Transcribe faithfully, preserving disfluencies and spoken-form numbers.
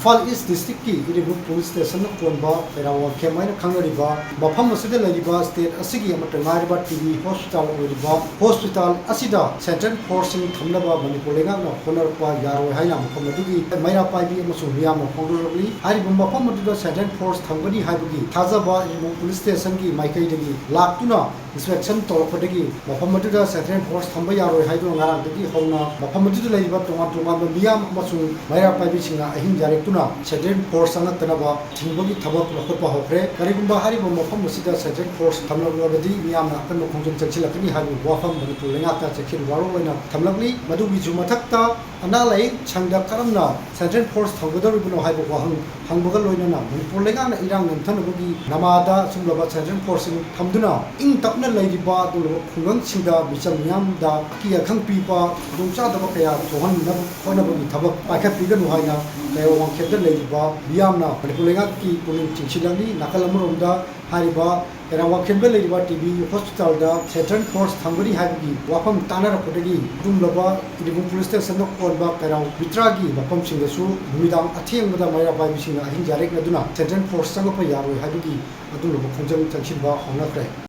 ꯏꯝꯐꯥꯜ ꯏꯁ ꯗꯤꯁꯇ꯭ꯔꯤꯛꯀꯤ ꯏꯔꯤꯕꯨꯛ ꯄꯨꯂꯤꯁ ꯁ꯭ꯇꯦꯁꯟꯅ ꯀꯣꯟꯕ ꯀꯩꯔꯥꯎ ꯋꯥꯡꯈꯦꯝ ꯍꯥꯏꯅ ꯈꯪꯅꯔꯤꯕ ꯃꯐꯝ ꯑꯁꯤꯗ ꯂꯩꯔꯤꯕ ꯁ꯭ꯇꯦꯠ ꯑꯁꯤꯒꯤ ꯑꯃꯠꯇ ꯉꯥꯏꯔꯕ ꯇꯤ ꯕꯤ ꯍꯣꯁꯄꯤꯇꯥꯜ ꯑꯣꯏꯔꯤꯕ ꯍꯣꯁꯄꯤꯇꯥꯜ ꯑꯁꯤꯗ ꯁꯦꯟꯇ꯭ꯔꯦꯜ ꯐꯣꯔꯁꯁꯤꯡ ꯊꯝꯅꯕ ꯃꯅꯤꯄꯨꯔ ꯂꯩꯉꯥꯛꯅ ꯍꯣꯠꯅꯔꯛꯄ ꯌꯥꯔꯣꯏ ꯍꯥꯏꯅ ꯃꯐꯝ ꯑꯗꯨꯒꯤ ꯃꯩꯔꯥ ꯄꯥꯏꯕꯤ ꯑꯃꯁꯨꯡ ꯃꯤꯌꯥꯝꯅ ꯐꯣꯡꯗꯣꯔꯛꯂꯤ꯫ ꯍꯥꯏꯔꯤꯕ ꯃꯐꯝ ꯑꯗꯨꯗ ꯁꯦꯟꯇ꯭ꯔꯦꯜ ꯐꯣꯔꯁ ꯊꯝꯒꯅꯤ ꯍꯥꯏꯕꯒꯤ ꯊꯥꯖꯕ ꯏꯔꯤꯕꯨꯛ ꯄꯨꯂꯤꯁ ꯁ꯭ꯇꯦꯁꯟꯒꯤ ꯃꯥꯏꯀꯩꯗꯒꯤ ꯂꯥꯛꯇꯨꯅ ꯏꯟꯁꯄꯦꯛꯁꯟ ꯇꯧꯔꯛꯄꯗꯒꯤ ꯃꯐꯝ ꯑꯗꯨꯗ ꯁꯦꯟꯇ꯭ꯔꯦꯜ ꯐꯣꯔꯁ ꯊꯝꯕ ꯌꯥꯔꯣꯏ ꯍꯥꯏꯗꯨꯅ ꯉꯔꯥꯡꯗꯒꯤ ꯍꯧꯅ ꯃꯐꯝ ꯑꯗꯨꯗ ꯂꯩꯔꯤꯕ ꯇꯣꯉꯥꯟ ꯇꯣꯉꯥꯟꯕ ꯃꯤꯌꯥꯝ ꯑꯃꯁꯨꯡ ꯃꯩꯔꯥ ꯄꯥꯏꯕꯤꯁꯤꯡꯅ ꯑꯍꯤꯡ ꯌꯥꯔꯦꯛꯇꯨꯅ ꯁꯦꯟꯇ꯭ꯔꯦꯜ ꯐꯣꯔꯁ ꯆꯪꯉꯛꯇꯅꯕ ꯊꯤꯡꯕꯒꯤ ꯊꯕꯛ ꯂꯧꯈꯠꯄ ꯍꯧꯈ꯭ꯔꯦ꯫ ꯀꯔꯤꯒꯨꯝꯕ ꯍꯥꯏꯔꯤꯕ ꯃꯐꯝ ꯑꯁꯤꯗ ꯁꯦꯟꯇ꯭ꯔꯦꯜ ꯐꯣꯔꯁ ꯊꯝꯂꯛꯂꯕꯗꯤ ꯃꯤꯌꯥꯝꯅ ꯑꯀꯟꯕ ꯈꯣꯡꯖꯪ ꯆꯪꯁꯤꯜꯂꯛꯀꯅꯤ ꯍꯥꯏꯕꯒꯤ ꯋꯥꯐꯝ ꯃꯅꯤꯄꯨꯔ ꯂꯩꯉꯥꯛꯇ ꯆꯦꯛꯁꯤꯟ ꯋꯥꯔꯣꯜ ꯑꯣꯏꯅ ꯊꯝꯂꯛꯂꯤ꯫ ꯃꯗꯨꯒꯤꯁꯨ ꯃꯊꯛꯇ ꯑꯅꯥ ꯂꯥꯏꯌꯦꯡ ꯁꯪꯗ ꯀꯔꯝꯅ ꯁꯦꯟꯇ꯭ꯔꯦꯜ ꯐꯣꯔꯁ ꯊꯝꯒꯗꯧꯔꯤꯕꯅꯣ ꯍꯥꯏꯕ ꯋꯥꯍꯪ ꯍꯪꯕꯒ ꯂꯣꯏꯅꯅ ꯃꯅꯤꯄꯨꯔ ꯂꯩꯉꯥꯛꯅ ꯏꯔꯥꯡ ꯅꯦꯝꯊꯅꯕꯒꯤ ꯅꯃꯥꯗ ꯑꯁꯨꯝꯂꯕ ꯁꯦꯟꯇ꯭ꯔꯦꯜ ꯐꯣꯔꯁꯁꯤꯡ ꯊꯝꯗꯨꯅ ꯏꯪ ꯇꯞꯅ ꯂꯩꯔꯤꯕ ꯑꯗꯨꯒꯨꯝꯂꯕ ꯈꯨꯡꯒꯪꯁꯤꯡꯗ ꯃꯤꯆꯝ ꯃꯤꯌꯥꯝꯗ ꯑꯀꯤ ꯑꯈꯪ ꯄꯤꯕ ꯈꯨꯗꯣꯡꯆꯥꯗꯕ ꯀꯌꯥ ꯊꯣꯛꯍꯟꯅꯕ ꯍꯣꯠꯅꯕꯒꯤ ꯊꯕꯛ ꯄꯥꯏꯈꯠꯄꯤꯒꯅꯨ ꯍꯥꯏꯅ ꯀꯩꯔꯥꯎ ꯋꯥꯡꯈꯦꯝꯗ ꯂꯩꯔꯤꯕ ꯃꯤꯌꯥꯝꯅ ꯃꯅꯤꯄꯨꯔ ꯂꯩꯉꯥꯛꯀꯤ ꯄꯨꯛꯅꯤꯡ ꯆꯤꯡꯁꯤꯜꯂꯝꯃꯤ꯫ ꯅꯥꯀꯜ ꯑꯃꯔꯣꯝꯗ ꯍꯥꯏꯔꯤꯕ ꯀꯩꯔꯥꯎ ꯋꯥꯡꯈꯦꯝꯗ ꯂꯩꯔꯤꯕ ꯇꯤ ꯕꯤ ꯍꯣꯁꯄꯤꯇꯥꯜꯗ ꯁꯦꯟꯇ꯭ꯔꯦꯜ ꯐꯣꯔꯁ ꯊꯝꯒꯅꯤ ꯍꯥꯏꯕꯒꯤ ꯋꯥꯐꯝ ꯇꯥꯅꯔꯛꯄꯗꯒꯤ ꯑꯗꯨꯒꯨꯝꯂꯕ ꯏꯔꯤꯕꯨꯛ ꯄꯨꯂꯤꯁ ꯁ꯭ꯇꯦꯁꯟꯗ ꯀꯣꯟꯕ ꯀꯩꯔꯥꯎ ꯕꯤꯇ꯭ꯔꯥꯒꯤ ꯃꯐꯝꯁꯤꯡꯗꯁꯨ ꯅꯨꯃꯤꯗꯥꯡ ꯑꯊꯦꯡꯕꯗ ꯃꯩꯔꯥ ꯄꯥꯏꯕꯤꯁꯤꯡꯅ ꯑꯍꯤꯡ ꯌꯥꯔꯦꯛꯅꯗꯨꯅ ꯁꯦꯟꯇ꯭ꯔꯦꯜ ꯐꯣꯔꯁ ꯆꯪꯂꯛꯄ ꯌꯥꯔꯣꯏ ꯍꯥꯏꯕꯒꯤ ꯑꯗꯨꯒꯨꯝꯂꯕ ꯈꯣꯡꯖꯪ ꯆꯪꯁꯤꯟꯕ ꯍꯧꯅꯈ꯭ꯔꯦ꯫